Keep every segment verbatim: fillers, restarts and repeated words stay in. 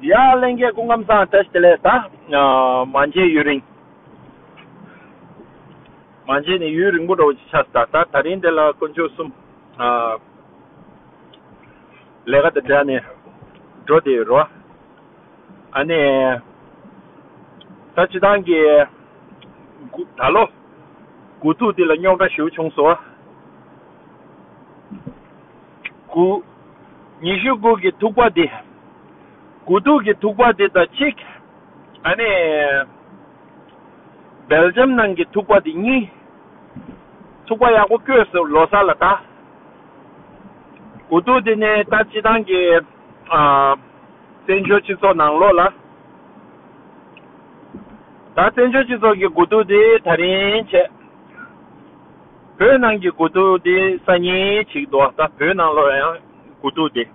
ཡ་ལྷན་རྒྱས་སྐུ་ཁམས་བཟང་། བཀྲ་ཤིས་བདེ་ལེགས། ད་མ་མཇལ་ཡུན་རིང་། མ་མཇལ་ནས་ཡུན་རིང་པོ་འདྲ་བོ་ཅིག་ཆགས་སོང་། ད་ད་རིང་འདི་ལ་དཀོན་མཆོག་གསུམ་ལས་ཀ་དང་འབྲེལ་ནས་འགྲོ་བསྡད་ཡོད་རེད་བ། ཨ་ནི། ད་སྤྱིར་བཏང་གི་དགུ་ད་ལོ་དགུ་ཐུག་འདི་ལ་རྙོག་དྲ་ཞེ་པོ་བྱུང་སོང་། དགུ། ཉི་ཤུ་དགུ་གི་ཐུག་པ་འདི། དགུ་ཐུག་གི་ཐུག་པ་འདི་དང་གཅིག་ཨ་ནི། སྦེལ་ཇམ་ནང་གི་ཐུག་པ་འདི་གཉིས། ཐུག་པ་ཡག་པོ་བཀོད་སོང་ལོ་གསར་ལ་ད། དགུ་ཐུག་འདི་ནི་ད་སྤྱིར་བཏང་གི་ཨ། བཙན་བྱོལ་སྤྱི་ཚོགས་ནང་ལོགས་ལ། ད་བཙན་བྱོལ་སྤྱི་ཚོགས་ཀྱི་དགུ་ཐུག་འདི་ད་རིང་བྱས། བོད་ནང་གི་དགུ་ཐུག་འདི་སང་ཉིན་བྱེད་ཀྱི་འདུག་ད་བོད་ནང་ལོགས་ཡང་དགུ་ཐུག་འདི།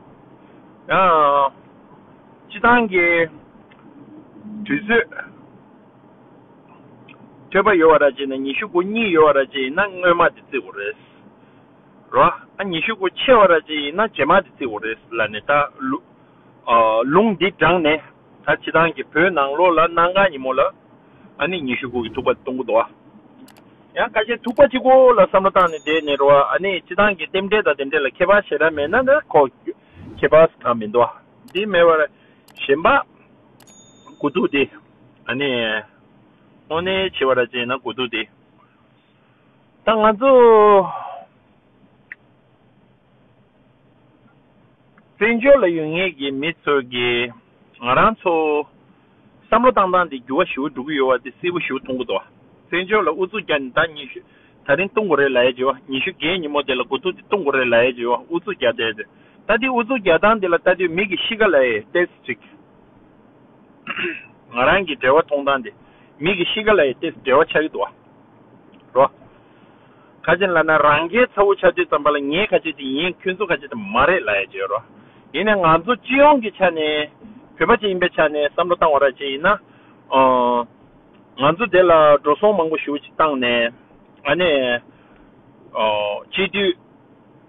ཡང་། སྤྱིར་བཏང་གི་དུས་ཚོད་ཐོལ་པ་ཡོད་པ་ར་བྱས་ན་ཉི་ཤུ་དགུ་གཉིས་ཡོད་པ་ར་བྱས་ན་སྔོན་མ་དེ་བརྩི་དགོས་རེད། རོ། ཨ་ཉི་ཤུ་དགུ་ཆེ་བ་ར་ཅིག་ཡིན་ན་རྗེས་མ་དེ་བརྩི་དགོས་རེད་ལབ་ནས་ད་ལུ། ཨ་ལུང་འདི་དྲངས་ནས་ད་སྤྱིར་བཏང་གི་བོད་ནང་ལོགས་ལ་གནངས་ཀ་ཉིན་མོ་ལ་ཨ་ནི་ཉི་ཤུ་དགུ་གི་ཐུག་པ་གཏོང་གི་འདུག་བ། ཡང་ཁ་ཤས་ཐུག་པ་གཅིག་པོ་ལ་བསམ་བློ་བཏང་ནས་བསྡད་ནས་རོ། ཨ་ནི་སྤྱིར་བཏང་གི་རྟེན་འབྲེལ་དང་དེ་འདྲས་ལ་ཁྱད་པར་ཞེ་དྲག་མེད་ན་ད་ཁོ་ཁྱད་པར་གང་མི་འདུག་བ། འདི་མེད་པར་གཞན་པ་དགུ་ཐུག་དེ་ཨ་ནི་དངོས་གནས་བྱེད་པ་ར་ཅིག་ཡིན་ན་དགུ་ཐུག་དེ། ད་ང་ཚོ་བཙན་བྱོལ་ལ་ཡོད་མཁན་གྱི་མི་ཚོ་གིས་ང་རང་ཚོ་བསམ་བློ་བཏང་སྟངས་དེ་འགྱུར་བ་ཞེ་པོ་འགྲོ་གི་ཡོད་པ་དེ་གསལ་པོ་ཞེ་པོ་མཐོང་གི་འདུག་བ། བཙན་བྱོལ་ལ་ཨུ་ཚུགས་རྒྱག་ནས་ད་ཉི་ཤུ་ད་རིང་གཏོང་དགོས་རེད་ལབ་ཡས་བྱས་བ། ཉི་ཤུ་བརྒྱད་ཉིན་མོ་དེ་ལ་དགུ་ཐུག་དེ་གཏོང་དགོས་རེད་ལབ་ཡས་བྱས་བ། ཨུ་ཚུགས་རྒྱག་བསྡད་དེ། ད་དེ་ཨུ་ཚུགས་རྒྱག་སྟངས་དེ་ལ་ད་དེ་མི་གི་གཤིས་ཀ་ལབ་ཡས་ཏོག་ཙམ་ཅིག་ང་རང་གི་འབྲེལ་བ་མཐོང་སྟངས་དེ་མི་གི་གཤིས་ཀ་ལ་ཡང་ཏོག་ཙམ་འབྲེལ་བ་ཆགས་ཀྱི་འདུག་བ། རོ། ག་ཅི་ལབ་ན་རང་འགན་ཚ་པོ་ཆགས་དུས་ཙམ་པ་ལ་ངས་ག་ཅི་དེ་ཡིན། ཁྱོད་ཚོ་ག་ཅི་དེ་མ་རེད་ལབ་ཡ་བྱེད་རོ། ཡིན་ནའི་ང་ཚོ་སྤྱི་ཡོངས་ཀྱི་ཆ་ནས་བོད་པ་ཅིག་ཡིན་པའི་ཆ་ནས་བསམ་བློ་བཏང་བ་ར་ཅིག་ཡིན་ན། ཨོ། ང་ཚོ་དེ་ལ་འགྲོ་སོང་མང་པོ་ཞེ་པོ་ཅིག་བཏང་ནས་ཨ་ནི། ཨོ། སྤྱི་འཐུས།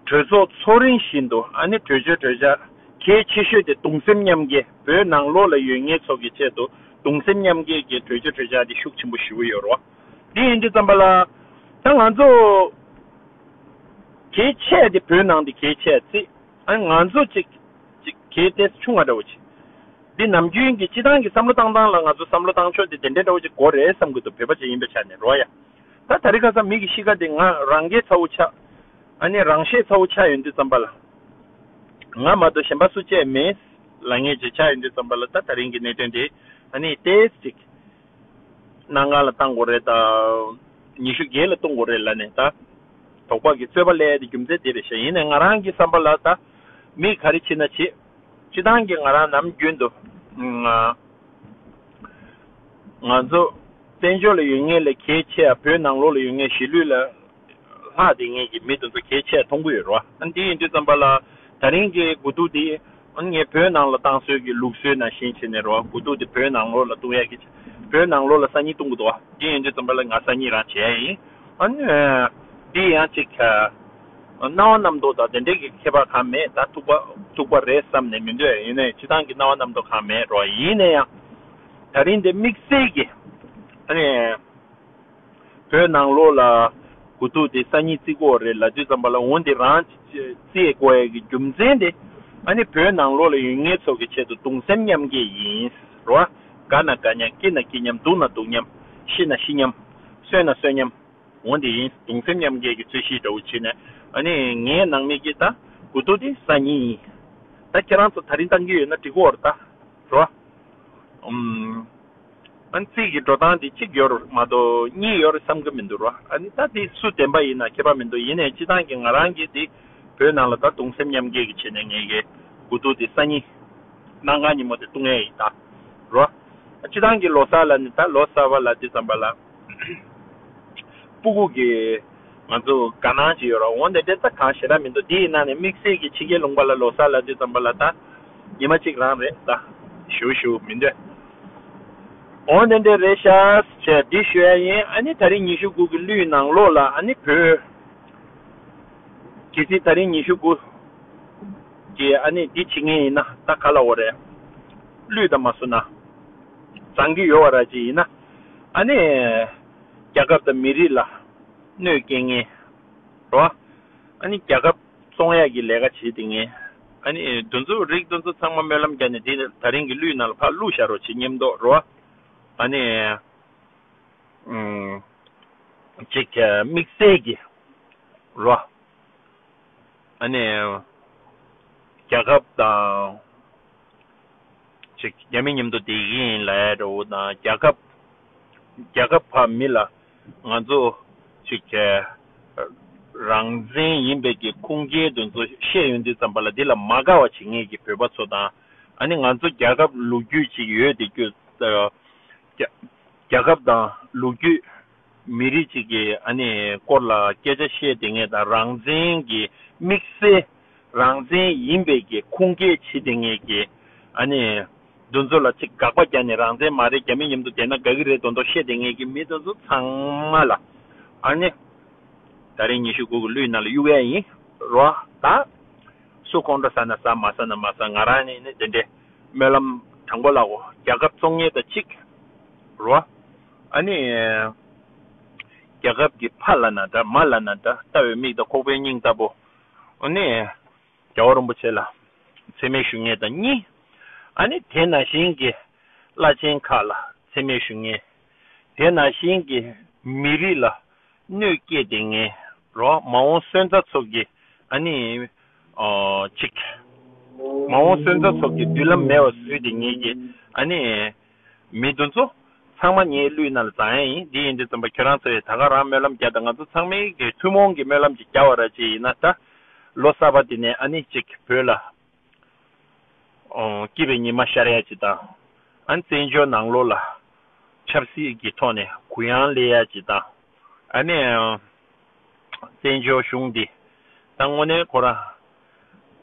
གྲོས་ཚོགས་ཚོགས་རིང་བཞིན་དུ་ཨ་ནི་གྲོས་ཆོད་གྲོས་འཆར་གལ་ཆེ་ཤོས་དེ་གདུང་སེམས་མཉམ་སྐྱེད། བོད་ནང་ལོགས་ལ་ཡོད་མཁན་ཚོ་གི་ཆེད་དུ་གདུང་སེམས་མཉམ་སྐྱེད་ཀྱི་གྲོས་ཆོད་གྲོས་འཆར་དེ་ཤུགས་ཆེན་པོ་ཞེ་པོ་ཡོད་རེད་བ། འདི་ཡིན་དུས་ཙམ་པ་ལ་ད་ང་ཚོ་གལ་ཆེ་དེ་བོད་ནང་དེ་གལ་ཆེ་ཚིག་ཨ་ནི་ང་ཚོ་གཅིག་གཅིག་གལ་ཏེ་ཆུང་བ་འདྲ་བོ་ཅིག་འདི་ནམ་རྒྱུན་གྱི་སྤྱི་བཏང་གི་བསམ་བློ་བཏང་སྟངས་ལ་ང་ཚོ་བསམ་བློ་བཏང་ཕྱོགས་དེ་དེ་འདྲའི་འདྲ་བོ་ཅིག་དགོས་རེད་བསམ་གྱི་འདུག་བོད་པ་ཅིག་ཡིན་པའི་ཆ་ནས་རེད་བ་ཡ། ད་ད་རེས་ཁ་སང་མི་གི་གཤིས་ཀ་དེ་ང་རང་འགན་ཚ་པོ་ཆགས། ཨ་ནི་རང་ཤེད་ཚ་པོ་ཆགས་ཡོང་དུས་ཙམ་པ་ལ། ང་མ་གཏོགས་གཞན་པ་སུ་གཅིག་མེད་ལབ་མཁན་ཅིག་ཆགས་ཡོང་དུས་ཙམ་པ་ལ་ད་ད་རིང་གི་གནད་དོན་དེ་ཨ་ནི་ཏོག་ཙམ་ཅིག་གནངས་ཀ་ལ་བཏང་དགོས་རེད་ད། ཉི་ཤུ་བརྒྱད་ལ་གཏོང་དགོས་རེད་ལབ་ནས་ད། དོགས་པ་གི་རྩོད་པ་སླེབས་ཡ་དེ་རྒྱུ་མཚན་དེ་རེད་ཤག་ཡིན་ནའི་ང་རང་གི་བསམ་པ་ལ་ད། མི་ག་རེ་བྱེད་ན་བྱེད། སྤྱི་བཏང་གི་ང་རང་ནམ་རྒྱུན་དུ། ང་ང་ཚོ་བཙན་བྱོལ་ལ་ཡོད་མཁན་ལས་གལ་ཆེ་ཡ་བོད་ནང་ལོགས་ལ་ཡོད་མཁན་གཞིས་ལུས་ལ་ལྷག་བསྡད་མཁན་གྱི་མི་དེ་ཚོ་གལ་ཆེ་ཡ་མཐོང་གི་ཡོད་རེད་བ། ཨ་འདི་ཡིན་དུས་ཙམ་པ་ལ་ད་རིང་གི་དགུ་ཐུག་འདི་ཨ་ངས་བོད་ནང་ལ་བཏང་སྲོལ་གྱི་ལུགས་སྲོལ་ནང་བཞིན་བྱས་ནས་རེད་བ། དགུ་ཐུག་འདི་བོད་ནང་ལོགས་ལ་གཏོང་ཡ་གི་བོད་ནང་ལོགས་ལ་སང་ཉིན་གཏོང་གི་འདུག་བ། འདི་ཡིན་དུས་ཙམ་པ་ལ་ང་སང་ཉིན་རང་བྱེད་ཡ་ཡིན། ཨ་ནི་འདི་ཡང་ཅིག་སྣང་བ་རྣམ་རྟོག་དང་དེ་འདྲའི་གི་ཁྱད་པར་གང་མེད། ད་ཐུག་པ་ཐུག་པ་རེད་བསམ་ནས་མི་འདོད། ཡིན་ནའི་སྤྱི་བཏང་གི་སྣང་བ་རྣམ་རྟོག་གང་མེད་རོ། ཡིན་ན་ཡང་ད་རིང་འདི་དམིགས་བསལ་གྱི་ཨ་ནི་བོད་ནང་ལོགས་ལ་དགུ་ཐུག་དེ་སང་ཉིན་བརྩི་དགོས་རེད་ལབ་དུས་ཙམ་པ་ལ་འོ་འདི་རང་བརྩི་དགོས་ཡ་གི་རྒྱུ་མཚན་དེ་ཨ་ནི་བོད་ནང་ལོགས་ལ་ཡོད་མཁན་ཚོ་གི་ཆེད་དུ་གདུང་སེམས་མཉམ་སྐྱེད་ཡིན་རོ། དགའ་ན་དགའ་མཉམ། སྐྱིད་ན་སྐྱིད་མཉམ། སྡུག་ན་སྡུག་མཉམ། ཤི་ན་ཤི་མཉམ། གསོན་ན་གསོན་མཉམ། འོ་འདི་ཡིན། གདུང་སེམས་མཉམ་སྐྱེད་ཀྱི་རྩོད་གཞི་འདྲ་བོ་བྱས་ནས་ཨ་ནི་ངའི་ནང་མི་གིས་ད་དགུ་ཐུག་དེ་སང་ཉིན་ཡིན། ད་ཁྱེད་རང་ཚོ་ད་རིང་བཏང་གི་ཡོད་ན་འགྲིག་གི་ཡོད་རེད་ད་རོ། ཨུམ། ཨ་ནི་རྩིས་ཀྱི་འགྲོ་སྟངས་དེ་གཅིག་ཡོད་རེད་མ་གཏོགས་གཉིས་ཡོད་རེད་བསམ་གི་མི་འདུག་རོ། ཨ་ནི་ད་དེ་སུ་བདེན་པ་ཡིན་ན་ཁྱད་པར་མི་འདུག་ཡིན་ནའི་སྤྱི་བཏང་གི་ང་རང་གིས་དེ་བོད་ནང་ལ་ད་གདུང་སེམས་མཉམ་སྐྱེད་ཀྱི་བྱས་ནས་ངེད་ཀྱི་དགུ་ཐུག་དེ་སང་ཉིན་གནངས་ཀ་ཉིན་མོ་དེ་གཏོང་ཡས་ཡིན་ད་རོ། སྤྱི་བཏང་གི་ལོ་གསར་ལ་ནི་ད་ལོ་གསར་པ་ལ་དེ་ཙམ་པ་ལ། སྤུ་གུ་གི་ང་ཚོ་དགའ་སྣང་ཅིག་ཡོད་ར། འོ་འདི་འདྲ་ད་གང་ཞེ་དྲག་མི་འདུག་འདི་ཡི་ནང་ནས་དམིགས་བསལ་གྱི་ཕྱི་རྒྱལ་ལུང་པ་ལ་ལོ་གསར་ལབ་དུས་ཙམ་པ་ལ་ད་ཉི་མ་གཅིག་རང་རེད་ད། ཞུ་ཞུ་མི་འདོད། འོ་འདི་འདྲ་རེད་ཤག་ཅེས་འདི་ཞུ་ཡ་ཡིན། ཨ་ནི་ད་རིང་ཉི་ཤུ་དགུ་གི་གླུད་ནང་ལོགས་ལ་ཨ་ནི་བོད་གལ་སྲིད་ད་རིང་ཉི་ཤུ་དགུ་གི་ཨ་ནི་འདི་བྱེད་མཁན་ཡིན་ན་ད་ག་ལ་འོ་རེད། བློས་བཏང་མ་སོང་ན་བཟང་གི་ཡོད་པ་ར་ཅིག་ཡིན་ན། ཨ་ནི་རྒྱལ་ཁབ་དང་མི་རིགས་ལ་གནོད་སྐྱེལ་མཁན་རོ། ཨ་ནི་རྒྱལ་ཁབ་བཙོང་ཡག་གི་ལས་ཀ་བྱེད་དེ་ངས། ཨ་ནི་དེ་ཚོ་རིགས་དེ་ཚོ་ཚང་མ་སྨོན་ལམ་བརྒྱབ་ནས་དེ་ད་རིང་གི་གླུའི་ནང་ལ་ཕར་བླུགས་བཞག་རོགས་བྱེད་སྙམ་འདོད་རོ། ཨ་ནི། ཨུམ། ཅིག་དམིགས་བསལ་གྱི་རོ། ཨ་ནི་རྒྱལ་ཁབ་དང་ཅིག་རྒྱ་མི་མཉམ་དུ་བསྡད་ཀྱི་ཡིན་ལབ་ཡ་འདྲ་བོ་དང་རྒྱལ་ཁབ་རྒྱལ་ཁབ་ཕར་མི་ལ་ང་ཚོ་ཅིག་རང་བཙན་ཡིན་པའི་གི་ཁུངས་སྐྱེལ་དེ་ཚོ་བཤད་ཡོང་དུས་ཙམ་པ་ལ་འདི་ལ་མ་དགའ་བ་བྱེད་མཁན་གྱི་བོད་པ་ཚོ་དང་ཨ་ནི་ང་ཚོ་རྒྱལ་ཁབ་ལོ་རྒྱུས་ཅིག་ཡོད་དེ་རྒྱུ། རྒྱ་རྒྱལ་ཁབ་དང་ལོ་རྒྱུས་མི་རིགས་གཅིག་གི་ཨ་ནི་སྐོར་ལ་སྐད་ཆ་བཤད་དེ་ངས་དང་རང་བཙན་གྱི་དམིགས་བསལ་རང་བཙན་ཡིན་པའི་གི་ཁུངས་སྐྱེལ་བྱེད་དེ་ངས་ཀྱི་ཨ་ནི་འདི་ཚོ་ལ་ཅིག་དགག་པ་རྒྱག་ནས་རང་བཙན་མ་རེད། རྒྱ་མི་མཉམ་དུ་བསྡད་ན་དགའ་གི་རེད་མདོག་མདོག་བཤད་དེ་ངས་ཀྱི་མི་འདི་ཚོ་ཚང་མ་ལ་ཨ་ནི་ད་རིང་ཉི་ཤུ་དགུ་གི་གླུའི་ནང་ལ་གཡུག་ཡ་ཡིན་རོ། ད་སུ་ཁོང་ཁྲོ་ཟ་ན་ཟ་མ་ཟ་ན་མ་ཟ་ང་རང་ནི་ནི་དེ་འདྲའི་སྨོན་ལམ་དྲང་པོ་ལ་གོ་རྒྱལ་ཁབ་བཙོང་མཁན་དང་གཅིག་རོ། ཨ་ནི། རྒྱལ་ཁབ་ཀྱི་ཕ་ལབ་ན་འདྲ་མ་ལབ་ན་འདྲ་ལྟ་བའི་མིག་དང་ཁོག་པའི་སྙིང་ལྟ་བུ། ཨ་ནི། རྒྱལ་བ་རིན་པོ་ཆེ་ལ་མཚན་སྨད་ཞུ་མཁན་དང་གཉིས། ཨ་ནི་དེ་ནང་བཞིན་གྱི་བླ་ཆེན་ཁག་ལ་མཚན་སྨད་ཞུ་མཁན། དེ་ནང་བཞིན་གྱི་མི་རིགས་ལ་གནོད་སྐྱེལ་བསྡད་མཁན་རོ། མ་འོངས་སོན་རྩ་ཚོ་གི་ཨ་ནི། ཨོ་གཅིག་མ་འོངས་སོན་རྩ་ཚོ་གི་མདུན་ལམ་མེད་པ་བཟོས་བསྡད་མཁན་གྱི་ཨ་ནི། མི་འདི་ཚོ་ཚང་མ་ངའི་གླུའི་ནང་ལ་བརྫངས་ཡ་ཡིན། འདི་ཡིན་དུས་ཙམ་པ་ཁྱོད་རང་ཚོ་ཡིས་ད་ག་རང་སྨོན་ལམ་རྒྱག་དང་། ང་ཚོ་ཚང་མས་ཀྱི་ཐུན་མོང་གི་སྨོན་ལམ་ཅིག་རྒྱག་པ་ར་ཅིག་ཡིན་ན། ད་ལོ་གསར་པ་འདི་ནས་ཨ་ནི་ཅིག་བོད་ལ་ཨོ་སྐྱིད་པའི་ཉི་མ་ཤར་ཡ་ཅིག་དང་། ཨ་ནི་བཙན་བྱོལ་ནང་ལོགས་ལ་ཆབ་སྲིད་ཀྱི་ཐོག་ནས་གུ་ཡངས་སླེབས་ཡ་ཅིག་དང་། ཨ་ནི་བཙན་བྱོལ་གཞུང་འདི་ད་དངོས་གནས་ཁོ་རང་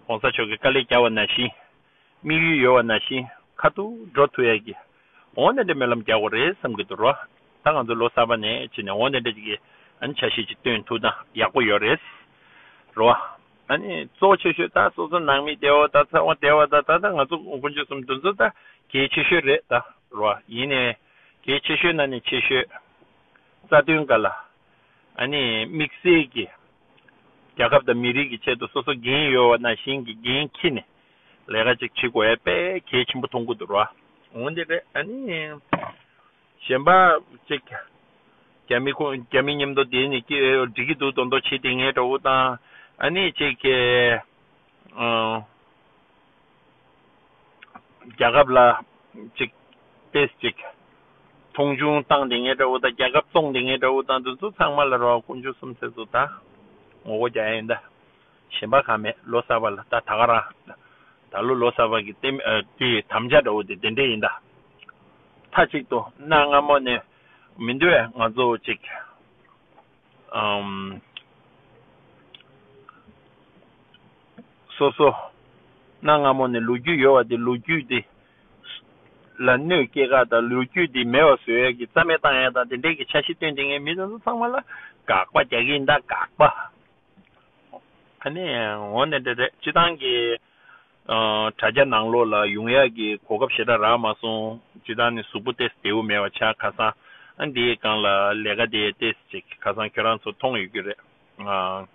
གོང་ས་མཆོག་གིས་དཀའ་ལས་བརྒྱབ་པ་ནང་བཞིན། དམིགས་ཡུལ་ཡོད་པ་ནང་བཞིན་ཁ་ཐུག་འགྲོ་ཐུབ་ཡ་གི་འོ་ན་འདྲ་སྨོན་ལམ་རྒྱག་དགོས་རེད་བསམ་གྱི་འདུག་རོ། ད་ང་ཚོ་ལོ་གསར་པ་ནས་བྱས་ནས་འོ་ན་འདྲ་ཅིག་གི་ཨ་ནི་འཆར་གཞི་ཅིག་བཏོན་ཐུབ་ན་ཡག་པོ་ཡོད་རེད་རོ། ཨ་ནི་གཙོ་ཆེ་ཤོས་ད་སོ་སོ་ནང་མི་བདེ་བོ་ད་ཚ་བོ་བདེ་བོ་ད་ད་ད་ང་ཚོ་དཀོན་མཆོག་གསུམ་འདི་ཚོ་ད་གལ་ཆེ་ཤོས་རེད་ད་རོ། ཡིན་ནའི་གལ་ཆེ་ཤོས་ནང་ནས་ཆེ་ཤོས་རྩ་དོན་འགའ་ལ། ཨ་ནི་དམིགས་བསལ་གྱི་རྒྱལ་ཁབ་དང་མི་རིགས་ཀྱི་ཆེད་དུ་སོ་སོ་འགན་ཡོད་པ་ནང་བཞིན་གྱི་འགན་འཁྱེར་ནས་ལས་ཀ་ཅིག་བྱེད་དགོས་ཡ་དཔེ་གལ་ཆེན་པོ་མཐོང་གི་འདུག་རོ། འོན་ཏེ་རེད། ཨ་ནི་གཞན་པ་ཅིག་རྒྱ་མི་ཁོ་རྒྱ་མི་མཉམ་དུ་བསྡད་ནས་ཀྱི་འགྲིག་གི་འདུག་མདོག་མདོག་བྱེད་དེ་ངའི་འདྲ་བོ་དང་། ཨ་ནི་ཅིག་གི་ཨ། རྒྱལ་ཁབ་ལ་ཅིག་ཏེས་ཅིག་མཐོང་ཆུང་བཏང་དེ་ངའི་འདྲ་བོ་དང་། རྒྱལ་ཁབ་བཙོང་དེ་ངའི་འདྲ་བོ་དང་། འདི་ཚོ་ཚང་མ་ལ་རོ་དཀོན་མཆོག་གསུམ་ཚེ་ཚོ་ད་ངོ་རྒོལ་རྒྱག་ཡ་ཡིན་ད། གཞན་པ་གང་མེད། ལོ་གསར་པ་ལ་ད་ད་ག་རང་ད་ལོ་ལོ་གསར་པ་གི་ཏེ་ཨ་དེ་དམ་བཅའ་འདྲ་བོ་དེ་དེ་འདྲས་ཡིན་ད། མཐའ་གཅིག་ཏུ་གནའ་སྔ་མོ་ནས་མི་འདུག་ཨེ། ང་ཚོ་ཅིག་ཨམ། སོ་སོ་གནའ་སྔ་མོ་ནས་ལོ་རྒྱུས་ཡོད་པ་དེ་ལོ་རྒྱུས་དེ་ལ་གནོད་སྐྱེལ་ག་དང་། ལོ་རྒྱུས་དེ་མེད་པ་བཟོ་ཡས་ཀྱི་རྩ་མེད་བཏང་ཡས་དང་། དེ་འདྲས་ཀྱི་འཆར་གཞི་བཏོན་དེ་ངས་མི་དེ་ཚོ་ཚང་མ་ལ་དགག་པ་རྒྱག་གི་ཡིན་ད། དགག་པ། ཨ་ནི་འོ་ནི་འདྲ་རེད། སྤྱི་བཏང་གི་ཨ་དྲ་རྒྱ་ནང་ལོགས་ལ་ཡོང་ཡག་གི་གོ་སྐབས་ཞེ་དྲག་རག་མ་སོང་། སྤྱི་བཏང་ནི་གཟུགས་པོ་ཏོག་ཙམ་བདེ་པོ་མེད་པ་ཆགས། ཁ་སང་ཨ་འདིའི་སྒང་ལ་ལས་ཀ་དེ་ཏོག་ཙམ་ཅིག་ཁ་སང་ཁྱོད་རང་ཚོ་མཐོང་ཡོད་ཀྱི་རེད། ཨ་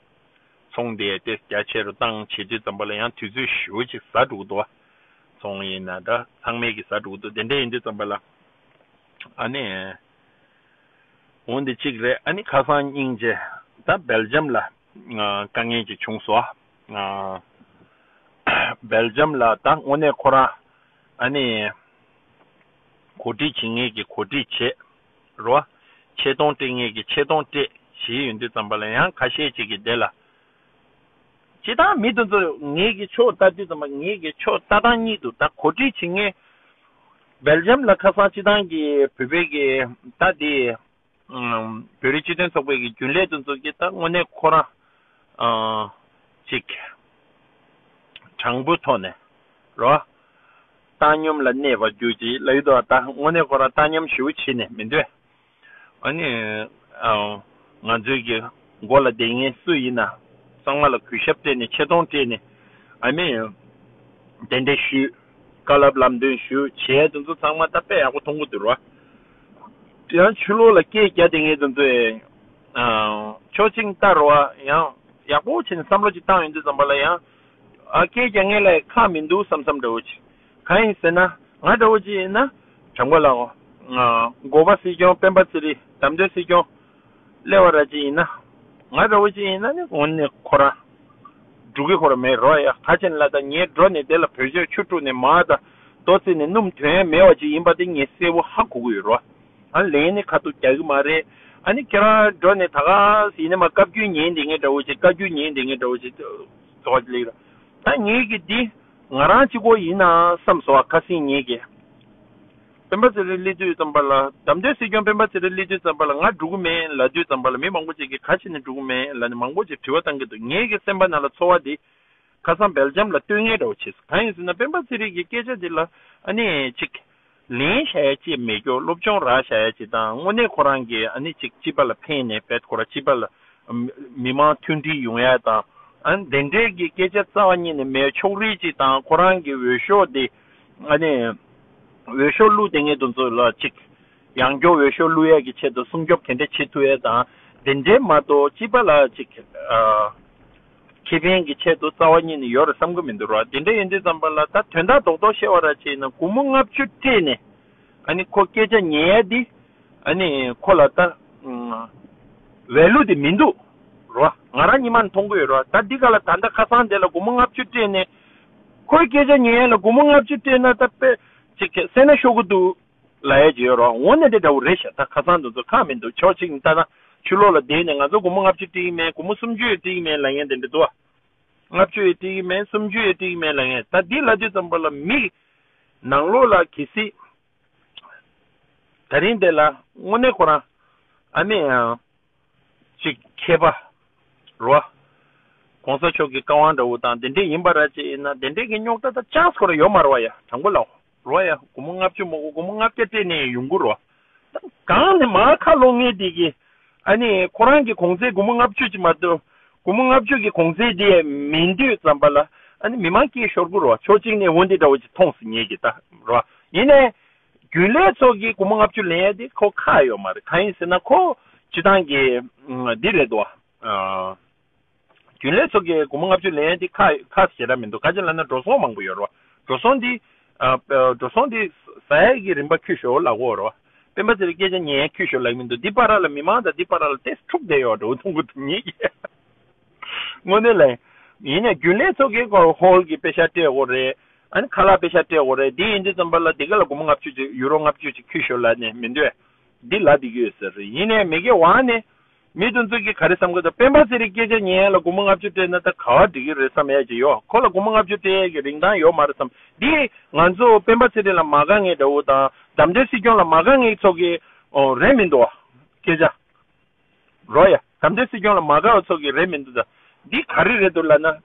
ཚོང་དེ་ཏོག་ཙམ་རྒྱ་ཆེ་རུ་བཏང་བྱེད་དུས་ཙམ་པ་ལ་ཡང་དུས་ཚོད་ཞེ་པོ་ཅིག་ཟ་འགྲོ་གི་འདུག་བ། ཚོང་ཡིན་ན་འདྲ། ཚང་མས་ཀྱི་ཟ་འགྲོ་གི་འདུག་དེ་འདྲ་ཡིན་དུས་ཙམ་པ་ལ་ཨ་ནི། འོ་འདི་གཅིག་རེད། ཨ་ནི་ཁ་སང་སྙིང་རྗེ་ད་སྦེལ་ཇམ་ལ་ཨ་དཀའ་ངལ་ཅིག་བྱུང་སོང་། ཨ་སྦེལ་ཇམ་ལ་ད་དངོས་གནས་ཁོ་རང་ཨ་ནི་གོ་སྒྲིག་བྱེད་མཁན་གྱི་གོ་སྒྲིག་བྱེད་རོ། ཆེ་མཐོང་སྤྲད་མཁན་གྱི་ཆེ་མཐོང་སྤྲད་བྱེད་ཡོང་དུས་ཙམ་པ་ལ་ཡང་ཁ་ཤས་ཅིག་གིས་དེ་ལ། སྤྱིར་བཏང་མི་དེ་ཚོ་ངེད་ཀྱི་ཕྱོགས་ལྟ་དུས་ཙམ་པ་ངེད་ཀྱི་ཕྱོགས་ལྟ་སྟངས་གཉིས་འདུག་ད་གོ་སྒྲིག་བྱེད་མཁན་སྦེལ་ཇམ་ལ་ཁ་སང་སྤྱིར་བཏང་གི་བོད་པའི་གི་ད་དེ་ཨམ་བོད་རིགས་སྤྱི་མཐུན་ཚོགས་པའི་གི་རྒྱུན་ལས་དེ་ཚོ་གི་ད་དངོས་གནས་ཁོ་རང་ཨ་ཅིག་དྲང་པོའི་ཐོག་ནས་རོ། བཏང་སྙོམས་ལ་གནས་པར་གྱུར་ཅིག་ལབ་ཡོད་དོ། ད་དངོས་གནས་ཁོ་རང་བཏང་སྙོམས་ཞེ་པོ་བྱེད་ནས་མི་འདུག་ཨ་ནི། ཨ་ང་ཚོའི་གི་མགོ་ལ་བསྡད་མཁན་སུ་ཡིན་ན་ཚང་མ་ལ་གུས་ཞབས་སྤྲད་ནས་ཆེ་མཐོང་སྤྲད་ནས་ཨ་ནི་གདན་འདྲེན་ཞུས། བཀའ་སློབ་ལམ་སྟོན་ཞུ་བྱས་དེ་ཚོ་ཚང་མ་ད་དཔེ་ཡག་པོ་མཐོང་གི་འདུག་རོ། ཡང་ཕྱི་ལོགས་ལ་སྐད་རྒྱག་དེ་ངས་དེ་ཚོ་ཨ་ཆོག་ཅིང་ལྟ་རོ། ཡང་ཡག་པོ་བྱས་ནས་བསམ་བློ་ཅིག་བཏང་ཡོང་དུས་ཙམ་པ་ལ་ཡང་ཨ་སྐད་རྒྱག་མཁན་ལ་ཁག་མི་འདུག་བསམ་བསམ་འདྲ་བོ་ཅིག་གང་ཡིན་ཟེར་ན་ང་འདྲ་བོ་ཅིག་ཡིན་ན་དྲང་པོ་ལ་འོ་འགོ་པ་སྲིད་སྐྱོང་སྤེན་པ་ཚེ་རིང་དམ་དོན་སྲིད་སྐྱོང་སླེབས་པ་ར་ཅིག་ཡིན་ན་ང་འདྲ་བོ་ཅིག་ཡིན་ན་ནི་འོ་ནི་ཁོ་རང་འགྲོ་གི་ཁོ་རང་མེད་རོ། ཡ་ག་ཅན་ལ་ད་ངས་འགྲོ་ནས་དེ་ལ་བོད་ཆས་ཆུ་དཀྲུགས་ནས་མར་ད་རྡོ་བརྩིགས་ནས་སྣུམ་ཐོན་མེད་པ་ཅིག་ཡིན་པ་དེ་ངས་གསལ་པོ་ཧ་གོ་གི་ཡོད་རོ། ཨ་ལན་ནི་ཁ་ཐུག་རྒྱག་གི་མ་རེད། ཨ་ནི་ཁྱེད་རང་འགྲོ་ནས་ད་ག་ཟིག་ནས་མ་བཀའ་བཀྱོན་ཉན་དེ་ངས་འདྲ་བོ་ཅིག་བཀའ་བཀྱོན་ཉན་དེ་ངས་འདྲ་བོ་ཅིག་ཟོ་ལེགས་ར། ད་ངས་གི་འདི་ང་རང་གཅིག་པོ་ཡིན་ན་བསམ་སོང་ཁ་སང་ངས་གི་སྤེན་པ་ཚེ་རིང་སླེབས་དུས་ཙམ་པ་ལ་དམ་དོན་སྲིད་སྐྱོང་སྤེན་པ་ཚེ་རིང་སླེབས་དུས་ཙམ་པ་ལ་ང་འགྲོ་གི་མེད་ལབ་དུས་ཙམ་པ་ལ་མི་མང་པོ་ཅིག་གིས་ག་བྱས་ནས་འགྲོ་གི་མེད་ལབ་ནས་མང་པོ་ཅིག་དྲི་བ་བཏང་གི་འདུག་ངའི་གི་སེམས་པ་ནང་ལ་ཚོར་བ་འདི་ཁ་སང་སྦེལ་ཇམ་ལ་སྟོན་མཁན་འདྲ་བོ་བྱས་སོང་། གང་ཡིན་ཟེར་ན་སྤེན་པ་ཚེ་རིང་གི་སྐད་ཆ་འདི་ལ་ཨ་ནི་ཅིག་ལན་བྱ་ཡ་ཅིག་མེད་རྒྱུ་སློབ་སྦྱོང་རག་བྱ་ཡ་ཅིག་དང་དངོས་གནས་ཁོ་རང་གི་ཨ་ནི་ཅིག་སྤྱི་པ་ལ་ཕན་ནས་བེད་ཁོ་རང་སྤྱི་པ་ལ་མི་མང་མཐུན་སྒྲིལ་ཡོང་ཡ་དང་ཨ་ནི་དེ་འདྲའི་གི་སྐད་ཆ་རྩ་བ་ཉིད་ནས་མེད། ཕྱོགས་རིས་ཅིག་དང་ཁོ་རང་གི་འོས་ཤོག་འདི་ཨ་ནི་འོས་ཤོག་བླུགས་དེ་ངས་དེ་ཚོ་ལ་ཅིག་ཡང་སྐྱོར་འོས་ཤོག་བླུགས་ཡས་ཀྱི་ཆེད་དུ་སྲུང་སྐྱོབ་དེ་འདྲ་བྱེད་ཐུབ་ཡས་དང་དེ་འདྲའི་མ་གཏོགས་སྤྱི་པ་ལ་ཅིག་ཨ་ཁེ་ཕན་གྱི་ཆེད་དུ་རྩ་བ་ཉིད་ནས་ཡོད་རེད་བསམ་གྱི་མི་འདུག་ར། དེ་འདྲ་ཡིན་དུས་ཙམ་པ་ལ་ད་དོན་དག་རྡོག་རྡོག་བཤད་པ་ར་བྱས་ན་སྒོར་མོ་ལྔ་བཅུ་སྤྲད་ནས་ཨ་ནི་ཁོ་སྐད་ཆ་ཉན་ཡས་འདི་ཨ་ནི་ཁོ་ལ་ད་ཝེ་ལུ་དེ་མི་འདུག་ར། ང་རང་གཉིས་མ་མཐོང་གི་ཡོད་ར། ད་འདི་ག་ལ་ད་ལྟ་ཁ་སང་དེ་ལ་སྒོར་མོ་ལྔ་བཅུ་སྤྲད་ནས་ཁོའི་སྐད་ཆ་ཉན་ཡས་ལ་སྒོར་མོ་ལྔ་བཅུ་སྤྲད་ན་ད་དཔེ་ཅིག་སེར་སྣ་ཤོར་གི་འདུག་ལབ་ཡས་ཅིག་ཡོད་རོགས། འོ་ན་དེ་འདྲ་བོ་རེད་ཤག་ད་ཁ་སང་དེ་ཚོ་ཁག་མི་འདུག་ཕྱོགས་གཅིག་ནས་ལྟ་ན་ཕྱི་ལོགས་ལ་བསྡད་ནས་ང་ཚོ་སྒོར་མོ་ལྔ་བཅུ་སྤྲད་ཀྱི་མེད། སྒོར་མོ་སུམ་ཅུ་ཡང་སྤྲད་ཀྱི་མེད་ལབ་མཁན་དེ་འདྲ་འདུག་ལྔ་བཅུ་ཡང་སྤྲད་ཀྱི་མེད། སུམ་ཅུ་ཡང་སྤྲད་ཀྱི་མེད་ལབ་མཁན། ད་འདི་ལབ་དུས་ཙམ་པ་ལ་མི་ནང་ལོགས་ལ་གལ་སྲིད་ད་རིང་དེ་ལ་དངོས་གནས་ཁོ་རང་ཨ་མེ་ཡང་ཅིག་མཁས་པ་རོ། གོང་ས་མཆོག་གི་བཀའ་དབང་འདྲ་བོ་དང་དེ་འདྲས་ཡིན་པ་ར་ཅིག་ཡིན་ན་དེ་འདྲས་ཀྱི་རྙོག་དྲ་དང་ཅང་སྐོར་ཡོད་མ་རེད་བ་ཡ། དྲང་པོ་ལབ་རོ་ཡ། སྒོར་མོ་ལྔ་བཅུ་མ་གོ་སྒོར་མོ་ལྔ་བརྒྱ་སྤྲད་ནས་ཡོང་གི་རོ། ད་གང་ནས་མར་ཁ་ལོག་ངེས་དེ་གི་ཨ་ནི་ཁོ་རང་གི་གོང་ཚད་སྒོར་མོ་ལྔ་བཅུ་ཅིག་མ་གཏོགས་སྒོར་མོ་ལྔ་བཅུ་གི་གོང་ཚད་དེ་མིན་དུས་ཙམ་པ་ལ་ཨ་ནི་མི་མང་སྐད་ཤོར་གི་རོ། ཕྱོགས་གཅིག་ནས་འོ་འདི་འདྲ་བོ་ཅིག་མཐོང་སོང་ངེས་ཀྱི་ད་རོ། ཡིན་ནའི་རྒྱུན་ལས་ཚོ་གིས་སྒོར་མོ་ལྔ་བཅུ་ལེན་ཡ་དེ་ཁོ་ཁག་ཡོད་མ་རེད། གང་ཡིན་ཟེར་ན་ཁོ་སྤྱི་བཏང་གི་འདི་རེད་དོ། རྒྱུན་ལས་ཚོ་གིས་སྒོར་མོ་ལྔ་བཅུ་ལེན་ཡ་དེ་ཁག་ཁག་ཞེ་དྲག་མི་འདུག་ག་ཅི་ལབ་ན་འགྲོ་སོང་མང་པོ་ཡོད་རེད་བ། འགྲོ་སོང་དེ་འགྲོ་སོང་དེ་ཟ་ཡ་གི་རིན་པ་ཁྱོད་ཤོར་ལབ་གོ་རེད་བ། སྤེན་པ་ཚེ་རིང་སྐད་ཆ་ཉན་ཡ་ཁྱོད་ཤོར་ལབ་མི་འདུག་འདི་བར་ལ་མི་མང་དང་འདི་བར་ལ་ཏེ་འཁྲུག་བསྡད་ཡོད་འགྲོ་མཐོང་གི་འདུག་ངེད་ཀྱིས། དངོས་གནས་ལ། ཡིན་ནའི་རྒྱུན་ལས་ཚོ་གིས་ཀོ་ཧོལ་གྱི་པེ་ཤ་སྤྲད་དགོས་རེད། ཨ་ནི་ཁ་ལག་པེ་ཤ་སྤྲད་དགོས་རེད། འདི་ཡིན་དུས་ཙམ་པ་ལ་འདི་ག་ལ་སྒོར་མོ་ལྔ་བཅུ་ཅིག་ཡུ་རོ་ལྔ་བཅུ་ཅིག་ཁྱོད་ཤོར་ལབ་ནས་མི་འདོད། འདི་ལབ་བསྡད་ཀྱི་ཡོད་ཟེར་རེད། ཡིན་ནའི་མི་གེ་ཝང་ནས་མི་དེ་ཚོ་གིས་ག་རེ་བསམ་གི་འདུག་སྤེན་པ་ཚེ་རིང་སྐད་ཆ་ཉན་ཡ་ལ་སྒོར་མོ་ལྔ་བཅུ་སྤྲད་ན་ད་ག་བ་འགྲིག་གི་རེད་བསམ་ཡ་ཅིག་ཡོད། ཁོ་ལ་སྒོར་མོ་ལྔ་བཅུ་སྤྲད་ཡ་གི་རིན་ཐང་ཡོད་མ་རེད་བསམ། འདི་ང་ཚོ་སྤེན་པ་ཚེ་རིང་ལ་མ་དགའ་མཁན་འདྲ་བོ་དང་དམ་དོན་སྲིད་སྐྱོང་ལ་མ་དགའ་མཁན་ཚོ་གི་ཨོ་རེད་མི་འདུག་བ། སྐད་ཆ། རོ་ཡ། དམ་དོན་སྲིད་སྐྱོང་ལ་མ་དགའ་བ་ཚོ་གི་རེད་མི་འདུག་ད་འདི་ག་རེ་རེད་འདུག་ལབ་ན།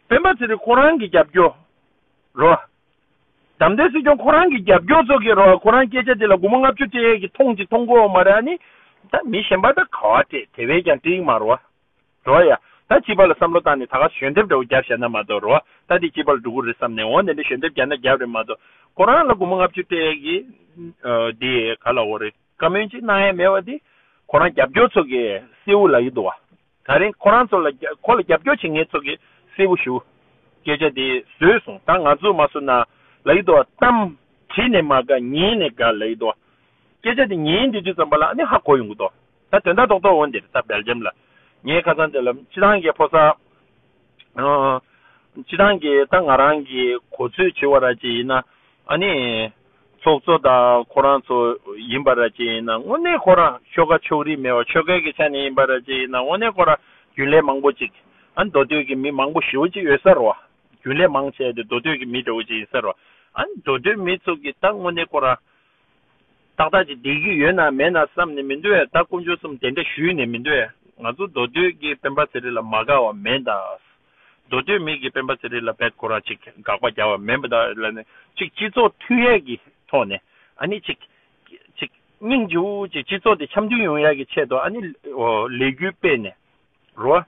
སྤེན་པ་ཚེ་རིང་ཁོ་རང་གི་རྒྱབ་སྐྱོར། རོ། དམ་དོན་སྲིད་སྐྱོང་ཁོ་རང་གི་རྒྱབ་སྐྱོར་ཚོ་གི་རོ། ཁོ་རང་སྐད་ཆ་དེ་ལ་སྒོར་མོ་ལྔ་བཅུ་སྤྲད་ཡས་ཀྱི་མཐོང་ཅིག་མཐོང་གོ་མ་རེད། ཨ་ནི་ད་མི་གཞན་པ་ད་ག་བ་སྤྲད་དེ་བས་ཀྱང་སྤྲད་ཀྱི་མ་རོ། རོ་ཡ། ད་སྤྱི་པ་ལ་བསམ་བློ་བཏང་ནས་ད་ག་ཞལ་འདེབས་འདྲ་བོ་བརྒྱབ་བཞག་ན་མ་གཏོགས་རོ། ད་དེ་སྤྱི་པ་ལ་འགྲོ་གི་རེད་བསམ་ནས་འོ་ནས་འདི་ཞལ་འདེབས་བརྒྱབ་ན་བརྒྱབ་རེད་མ་གཏོགས་ཁོ་རང་ལ་སྒོར་མོ་ལྔ་བཅུ་སྤྲད་ཡས་ཀྱི་ཨ་དེ་ག་ལ་འོ་རེད། བཀའ་མོལ་ཅིག་གནང་ཡ་མེད་པ་དེ་ཁོ་རང་རྒྱབ་སྐྱོར་ཚོ་གིས་གསལ་བོ་ལབ་ཀྱི་འདུག་བ། ད་རིང་ཁོ་རང་ཚོ་ལ་རྒྱ་ཁོ་ལ་རྒྱབ་སྐྱོར་བྱེད་མཁན་ཚོ་གིས་གསལ་བོ་ཞུ། སྐད་ཆ་དེ་བཟོས་སོང་། ད་ང་ཚོ་མ་སུ་ན་ལབ་ཀྱི་འདུག་བ། གཏམ་བྲིས་ནས་མ་དགའ་ཉན་ནས་དགའ་ལབ་ཀྱི་འདུག་བ། སྐད་ཆ་དེ་ཉན་དུས་དུས་ཙམ་པ་ལ་ཨ་ནི་ཧ་གོ་ཡོང་གི་འདུག་ད་དོན་དག་རྡོག་རྡོག་འོན་དེ་རེད། ད་སྦེལ་ཇམ་ལ་ངའི་ཁ་སང་དེ་ལ་སྤྱི་བཏང་གི་ཕོ་གསར། སྤྱི་བཏང་གི་ད་ང་རང་གི་གོ་ཚོད་བྱེད་པ་ར་ཅིག་ཡིན་ན་ཨ་ནི་ཚོགས་གཙོ་དང་ཁོ་རང་ཚོ་ཡིན་པ་ར་ཅིག་ཡིན་ན་དངོས་གནས་ཁོ་རང་ཆོལ་ཁ་ཕྱོགས་རིས་མེད་པ་ཆོལ་ཁའི་གི་ཆ་ནས་ཡིན་པ་ར་ཅིག་ཡིན་ན་དངོས་གནས་ཁོ་རང་རྒྱུན་ལས་མང་པོ་ཅིག་ཨ་ནི་མདོ་སྟོད་ཀྱི་མི་མང་པོ་ཞེ་པོ་ཅིག་ཡོད་ས་རེད་བ། རྒྱུན་ལས་མང་ཆེ་དེ་མདོ་སྟོད་ཀྱི་མི་འདྲ་བོ་ཅིག་ཡིན་ས་རེད་བ། ཨ་ནི་མདོ་སྟོད་མི་ཚོ་གི་ད་དངོས་གནས་ཁོ་རང་ཏག་ཏག་ཅིག་བསྡད་ཀྱི་ཡོད་ན་མེད་ན་བསམ་ནས་མི་འདུག་ཨེ། ད་དཀོན་མཆོག་གསུམ་དེ་འདྲ་ཞུས་ནས་མི་འདུག་ཨེ། ང་ཚོ་མདོ་སྟོད་ཀྱི་སྤེན་པ་ཚེ་རིང་ལ་མ་དགའ་བ་མེད་ད། མདོ་སྟོད་མི་གིས་སྤེན་པ་ཚེ་རིང་ལ་བེད་ཁོ་རང་ཅིག་དགག་པ་རྒྱག་པ་མེད་པ་ད་ལ་ནི་ཅིག་སྤྱི་ཚོགས་མཐུན་ཡས་ཀྱི་ཐོག་ནས་ཨ་ནི་ཅིག་ཅིག་སྙིང་རྗེ་བོ་ཅིག་སྤྱི་ཚོགས་དེ་འཆམ་མཐུན་ཡོང་ཡས་ཀྱི་ཆེད་དུ་ཨ་ནི་ལས་འགུལ་སྤེལ་ནས་རོ།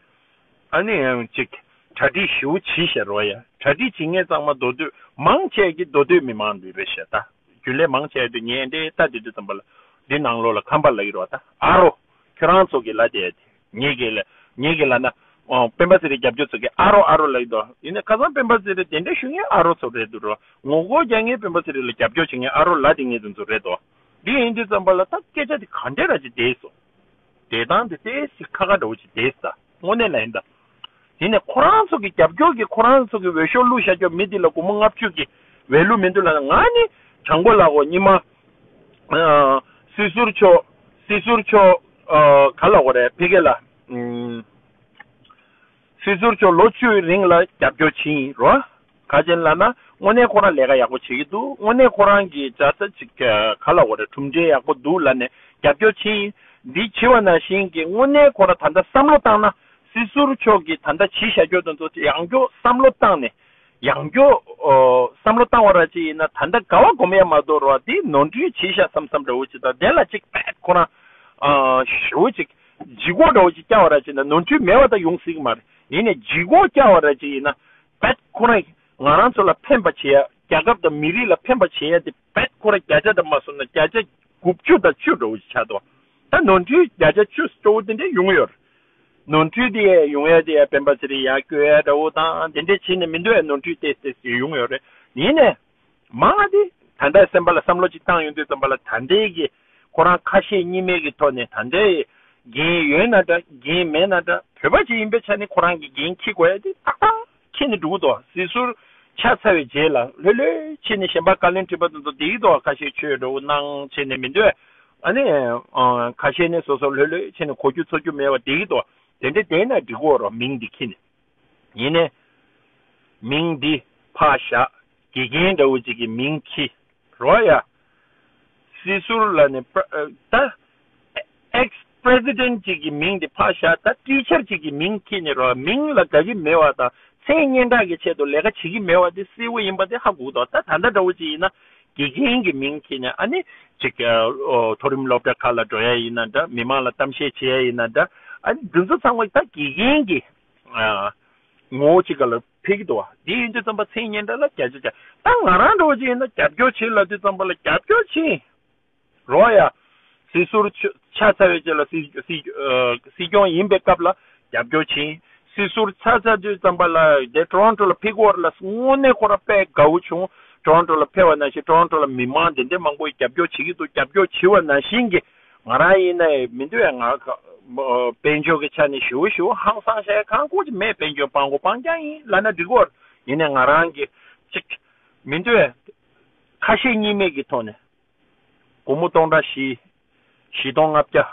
ཨ་ནི་ཡང་ཅིག་གྲ་སྒྲིག་ཞེ་པོ་བྱས་ཤག་རོ་ཡ། གྲ་སྒྲིག་བྱེད་མཁན་ཚང་མ་མདོ་སྟོད། མང་ཆེ་གི་མདོ་སྟོད་མི་མང་འདི་རེད་ཤག་ད། རྒྱུན་ལས་མང་ཆེ་འདི་ངས་འདི་ལྟ་དུས་དུས་ཙམ་པ་ལ་འདི་ནང་ལོགས་ལ་ཁམས་པ་ལབ་ཀྱི་རེད་བ་ད། ཨ་རོ། ཁྱོད་རང་ཚོ་གི་ལབ་བསྡད་དེ། ངེད་ཀྱི་ལ་ངེད་ཀྱི་ལབ་ན། ཨོ། སྤེན་པ་ཚེ་རིང་རྒྱབ་སྐྱོར་ཚོ་གི་ཨ་རོ་ཨ་རོ་ལབ་ཀྱི་འདུག་ཡིན་ནའི་ཁ་སང་སྤེན་པ་ཚེ་རིང་དེ་འདྲ་ཞུ་མཁན་ཨ་རོ་ཚོ་རེད་འདུག་རོ། ངོ་རྒོལ་རྒྱག་མཁན་སྤེན་པ་ཚེ་རིང་ལ་རྒྱབ་སྐྱོར་བྱེད་མཁན་ཨ་རོ་ལབ་བསྡད་མཁན་དེ་ཚོ་རེད་དོ། འདི་ཡིན་དུས་ཙམ་པ་ལ་ད་སྐད་ཆ་དེ་ག་འདྲ་ར་ཅིག་བསྡད་སོང་། བསྡད་སྟངས་དེ་ཏོག་ཙམ་ཁག་ཁག་འདྲ་བོ་ཅིག་བསྡད་ས། དངོས་གནས་ལ་ཡིན་ད། དེ་ནས་ཁོ་རང་ཚོ་གི་རྒྱབ་སྐྱོར་གྱི་ཁོ་རང་ཚོ་གི་འོས་ཤོག་བླུགས་བཞག་རྒྱུ་མི་དེ་ལ་སྒོར་མོ་ལྔ་བཅུ་གི་ཝེ་ལུ་མི་འདུག་ལབ་ན། ང་ནི་དྲང་པོ་ལབ་དགོས། སྔོན་མ་ཨ་སྲིད་ཟུར་མཆོག་སྲིད་ཟུར་མཆོག་ཨ་ག་ལབ་དགོས་རེད། ཕ་གི་ལ་ཨུམ་སྲིད་ཟུར་མཆོག་ལོ་བཅུའི་རིང་ལ་རྒྱབ་སྐྱོར་བྱས་ཡིན་རོ། ག་ཅི་ལབ་ན་དངོས་གནས་ཁོ་རང་ལས་ཀ་ཡག་པོ་བྱེད་ཀྱི་འདུག་དངོས་གནས་ཁོ་རང་གི་ཅ་ས་ཅིག་ག་ལབ་དགོས་རེད། གྲུབ་འབྲས་ཡག་པོ་འདུག་ལབ་ནས་རྒྱབ་སྐྱོར་བྱས་ཡིན། འདི་བྱས་པ་ནང་བཞིན་གྱི་དངོས་གནས་ཁོ་རང་ད་ལྟ་བསམ་བློ་བཏང་ན། སྲིད་ཟུར་མཆོག་གིས་ད་ལྟ་བྱས་བཞག་རྒྱུ་དེ་ཚོ་ཡང་བསྐྱར་བསམ་བློ་བཏང་ནས། ཡང་བསྐྱར་ཨོ་བསམ་བློ་བཏང་བ་ར་ཅིག་ཡིན་ན། ད་ལྟ་དགའ་བ་སྒོམ་ཡ་མ་གཏོགས་རོ། དེ་ནོར་འཁྲུལ་བྱས་ཤག་བསམ་བསམ་འདྲ་བོ་ཅིག་དང་། དེ་ལ་ཅིག་པད་ཁོ་རང་ཨ་ཞེ་པོ་ཅིག་ལྗིད་ཁོག་འདྲ་བོ་ཅིག་བསྐྱངས་བ་ར་ཅིག་ན། ནོར་འཁྲུལ་མེད་པ་ད་ཡོང་སྲིད་ཀྱི་མ་རེད། ཡིན་ནའི་ལྗིད་ཁོག་བསྐྱངས་བ་ར་ཅིག་ཡིན་ན། པད་ཁོ་རང་ང་རང་ཚོ་ལ་ཕན་པ་བྱེད་ཡ། རྒྱལ་ཁབ་དང་མི་རིགས་ལ་ཕན་པ་བྱེད་ཡ་དེ་པད་ཁོ་རང་བརྒྱ་ཆ་དང་མ་སོང་ན་བརྒྱ་ཆ་དགུ་བཅུ་དང་བཅུ་འདྲ་བོ་ཅིག་ཆགས་འདུག་ད་ནོར་འཁྲུལ་བརྒྱ་ཆ་བཅུ་སྤྲོ་བོ་དེ་འདྲ་ཡོང་གི་ཡོད་རེད། ནོར་འཁྲུལ་དེ་ཡོང་ཡ་དེ་ཡ་སྤེན་པ་ཚེ་རིང་ཡར་བསྐྱོད་ཡ་འདྲ་བོ་དང་དེ་འདྲས་བྱས་ནས་མི་འདུག་ཡ། ནོར་འཁྲུལ་ཏོག་ཙམ་ཡོང་ཡོད་རེད། ཡིན་ནའི་མང་ང་དེ་ད་ལྟ་སེམས་པ་ལ་བསམ་བློ་ཅིག་བཏང་ཡོང་དུས་ཙམ་པ་ལ། ད་ལྟའི་གི་ཁོ་རང་ཁ་ཞེ་གཉིས་མེད་ཀྱི་ཐོག་ནས། ད་ལྟའི་འགན་ཡོད་ན་འདྲ་འགན་མེད་ན་འདྲ། བོད་པ་ཅིག་ཡིན་པའི་ཆ་ནས་ཁོ་རང་གི་འགན་འཁྱེར་དགོས་ཡ་དེ་ཏག་ཏག་འཁྱེར་ནས་འགྲོ་གི་འདུག་སྲིད་ཟུར་ཆགས་ཚར་བའི་རྗེས་ལ་ལྷོད་ལྷོད་བྱས་ནས་གཞན་པ་བཀའ་བློན་ཁྲི་པ་དེ་ཚོ་བསྡད་ཀྱི་འདུག་ཁ་ཤས་ཆོས་འདྲ་བོ་གནང་བྱས་ནས་མི་འདུག་ཨ་ནི་ཨ་ཁ་ཤས་ནི་སོ་སོ་ལྷོད་ལྷོད་བྱས་ནས་གོ་རྒྱུ་ཚོར་རྒྱུ་མེད་པ་བསྡད་ཀྱི་འདུག་དེ་འདྲ་བསྡད་ན་འགྲིག་གི་རེད། མིང་འདི་ཁྱེར་ནས། ཡིན་ནའི་མིང་འདི་ཕར་བཞག་དགེ་རྒན་འདྲ་བོ་ཅིག་གི་མིང་ཁྱེར་རོགས་ཡ། སྲིད་ཟུར་ལབ་ནས་པ་ཨ་ད་ཨེག་སི་པི་རེ་སི་ཌེན་ཊི་ཅིག་གི་མིང་དེ་ཕར་བཞག་ད་ཊི་ཆར་ཅིག་གི་མིང་ཁྱེར་ནས་རོགས། མིང་ལ་དགའ་གི་མེད་པ་དང་མཚན་སྙན་གྲགས་ཀྱི་ཆེད་དུ་ལས་ཀ་བྱེད་ཀྱི་མེད་པ་དེ་གསལ་པོ་ཡིན་པ་དེ་ཧ་གོ་གི་འདུག་ད་ད་ལྟ་འདྲ་བོ་ཅིག་ཡིན་ན་དགེ་རྒན་གྱི་མིང་ཁྱེར་ནས། ཨ་ནི་ཅིག་ཨོ་མཐོ་རིམ་སློབ་གྲྭ་ཁག་ལ་འགྲོ་ཡ་ཡིན་ན་འདྲ། མི་མང་ལ་གཏམ་བཤད་བྱེད་ཡ་ཡིན་ན་འདྲ། ཨ་ནི་འདི་ཚོ་ཚང་མ་ད་དགེ་རྒན་གྱི་ཨ་ངོ་བོ་ཅིག་ག་ལ་ཕེབས་ཀྱི་འདུག་བ། འདི་ཡིན་དུས་ཙམ་པ་མཚན་སྙན་གྲགས་ལ་བརྒྱ་ཆ་བརྒྱ། ད་ང་རང་འདྲ་བོ་ཅིག་ཡིན་ན་རྒྱབ་སྐྱོར་བྱེད་ལབ་དུས་ཙམ་པ་ལ་རྒྱབ་སྐྱོར་བྱེད་རོགས་ཡ། སྲིད་ཟུར་ཆ་ཆགས་ཚར་བའི་རྗེས་ལ་སྲིད་སྲིད་ཨ་སྲིད་སྐྱོང་ཡིན་པའི་སྐབས་ལ་རྒྱབ་སྐྱོར་བྱེད། སྲིད་ཟུར་ཆགས་ཚར་དུས་ཙམ་པ་ལ་དེ་ཊོ་རོན་ཊོ་ལ་ཕེབས་ཀྱི་ཡོད་རེད་ལ། དངོས་གནས་ཁོ་རང་དཔེ་དགའ་བོ་བྱུང་། ཊོ་རོན་ཊོ་ལ་ཕེབས་པ་ནང་བཞིན་ཊོ་རོན་ཊོ་ལ་མི་མང་དེ་འདྲའི་མང་པོ་ཡིས་རྒྱབ་སྐྱོར་བྱེད་ཀྱི་འདུག་རྒྱབ་སྐྱོར་བྱེད་པ་ནང་བཞིན་གྱི་ང་རང་ཡིན་ན་མི་འདུག་ཡ། ང་ཁ་ཨ་དཔལ་འབྱོར་གྱི་ཆ་ནས་ཞེ་པོ་ཞེ་པོ་ཧང་སང་བྱས་གང་དགོས་ཀྱི་མེད། དཔལ་འབྱོར་སྤང་དགོས་སྤང་རྐྱང་ཡིན་ལབ་ན་འགྲིག་གི་ཡོད་རེད། ཡིན་ནའི་ང་རང་གི་ཅིག་མི་འདུག་ཡ། ཁ་ཞེ་གཉིས་མེད་ཀྱི་ཐོག་ནས་སྒོར་མོ་སྟོང་ཕྲག་བཞི། བཞི་སྟོང་ལྔ་བརྒྱ་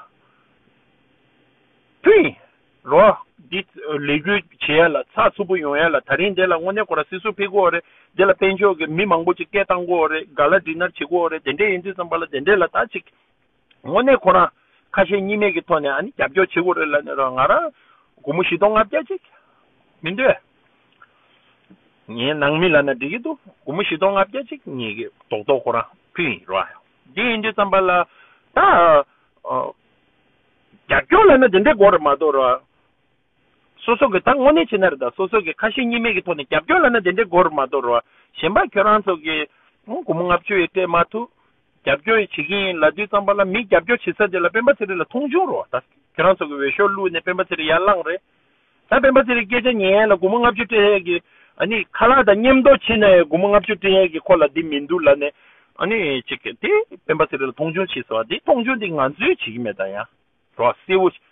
ཕུལ་ཡིན་རོ། འདི་ལས་འགུལ་བྱེད་ཡ་ལ་ཚགས་ཚུད་པོ་ཡོང་ཡ་ལ། ད་རིང་འདི་ལ་དངོས་གནས་ཁོ་རང་སྲིད་ཟུར་ཕེབས་ཀྱི་ཡོད་རེད། འདི་ལ་དཔལ་འབྱོར་གྱི་མི་མང་པོ་ཅིག་སྐད་བཏང་གི་ཡོད་རེད། ག་ལ་འགྲིག་ན་བྱེད་ཀྱི་ཡོད་རེད། དེ་འདྲས་ཡིན་དུས་ཙམ་པ་ལ་དེ་འདྲས་ལ་ད་ཅིག་དངོས་གནས་ཁོ་རང་ཁ་ཞེ་གཉིས་མེད་ཀྱི་ཐོག་ནས་ཨ་ནི་རྒྱབ་སྐྱོར་བྱེད་དགོས་རེད་ལབ་ནས་རོ། ང་རང་སྒོར་མོ་བཞི་སྟོང་ལྔ་བརྒྱ་ཅིག་མི་འདོད། ངའི་ནང་མི་ལབ་ན་འགྲིག་གི་འདུག་སྒོར་མོ་བཞི་སྟོང་ལྔ་བརྒྱ་ཅིག་ངེད་ཀྱི་རྡོག་རྡོག་ཁོ་རང་ཕུལ་ཡིན་རོ། འདི་ཡིན་དུས་ཙམ་པ་ལ་ད་ཨ་རྒྱབ་སྐྱོར་ལབ་ན་དེ་འདྲའི་དགོས་རེད་མ་གཏོགས་རོ། སོ་སོ་གི་ད་དངོས་གནས་བྱས་ན་རེད། ད་སོ་སོ་གི་ཁ་ཞེ་གཉིས་མེད་ཀྱི་ཐོག་ནས་རྒྱབ་སྐྱོར་ལབ་ན་དེ་འདྲའི་དགོས་རེད་མ་གཏོགས་རོ། གཞན་པ་ཁྱོད་རང་ཚོ་གི་སྒོར་མོ་ལྔ་བཅུ་ཡིས་སྤྲད་མ་ཐུབ། རྒྱབ་སྐྱོར་བྱེད་ཀྱི་ཡིན་ལབ་དུས་ཙམ་པ་ལ་མི་རྒྱབ་སྐྱོར་བྱེད་ས་དེ་ལ་སྤེན་པ་ཚེ་རིང་ལ་མཐོང་ཆུང་རོ། ད་ཁྱེད་རང་ཚོ་གི་འོས་ཤོག་བླུགས་ནས་སྤེན་པ་ཚེ་རིང་ཡར་བསླངས་རེད། ད་སྤེན་པ་ཚེ་རིང་སྐད་ཆ་ཉན་ཡ་ལ་སྒོར་མོ་ལྔ་བཅུ་སྤྲད་ཡ་གི་ཨ་ནི་ཁ་ལག་དང་མཉམ་དུ་ཕྱིན་ན་ཡང་སྒོར་མོ་ལྔ་བཅུ་སྤྲད་ཡ་གི་ཁོ་ལ་འདི་མི་འདུག་ལབ་ནས་ཨ་ནི་ཅིག་དེ་སྤེན་པ་ཚེ་རིང་ལ་མཐོང་ཆུང་བྱེད་ཟེར་བ་འདི་མཐོང་ཆུང་འདི་ང་ཚོས་བྱེད་ཀྱི་མེད་ད་ཡ། རོ་གསལ་བོ་ཞིག་